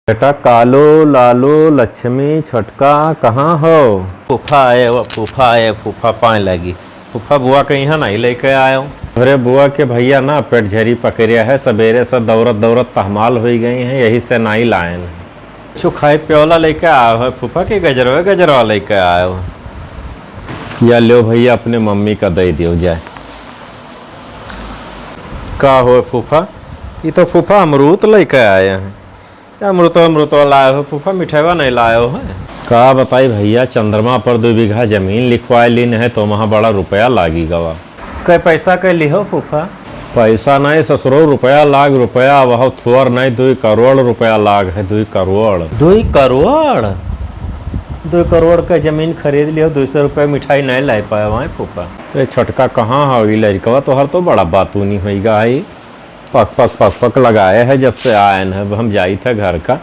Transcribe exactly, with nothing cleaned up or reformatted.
बेटा कालो, लालो, लक्ष्मी, छोटका, कहाँ हो? फूफा आए हो, फूफा आए, फूफा पाए लागी। फूफा बुआ के यहाँ नहीं लेके आए हो। अरे बुआ के भैया ना पेट झरी पकड़िया है, सबेरे से दौड़त दौड़त पहमाल होई गई हैं, यही से नहीं लाए हैं। कुछ खाए पियोला लेके आए हो फूफा के गजरवे गजरवा लेके आए हो? या लो भैया अपने मम्मी का दे दियो जाए। का हो फूफा, ये तो फूफा अमरूत लेके आए हैं। अमरुतवा, अमरुतवा लाए हो फूफा, मिठाईवा नहीं लाए हो है? का बताई भैया, चंद्रमा पर दो बीघा जमीन लिखवाए लीन है, तो वहाँ बड़ा रुपया लागी गवा। कै पैसा कै लिहो फूफा? पैसा नहीं ससुरो, रुपया लाग रुपया, वह थोर नहीं, दुई करोड़ रुपया लाग है, दुई करोड़। दुई करोड़? दुई करोड़ कै जमीन खरीद लिहो, दुई सौ रुपया मिठाई नहीं लाए पाए वहाँ फूफा। ए छोटका, कहाँ हो ई लड़कवा तोहर, तो बड़ा बातूनी होई गा है। पक पक पक पक लगाए है जब से आयन है, अब हम जाई था घर का।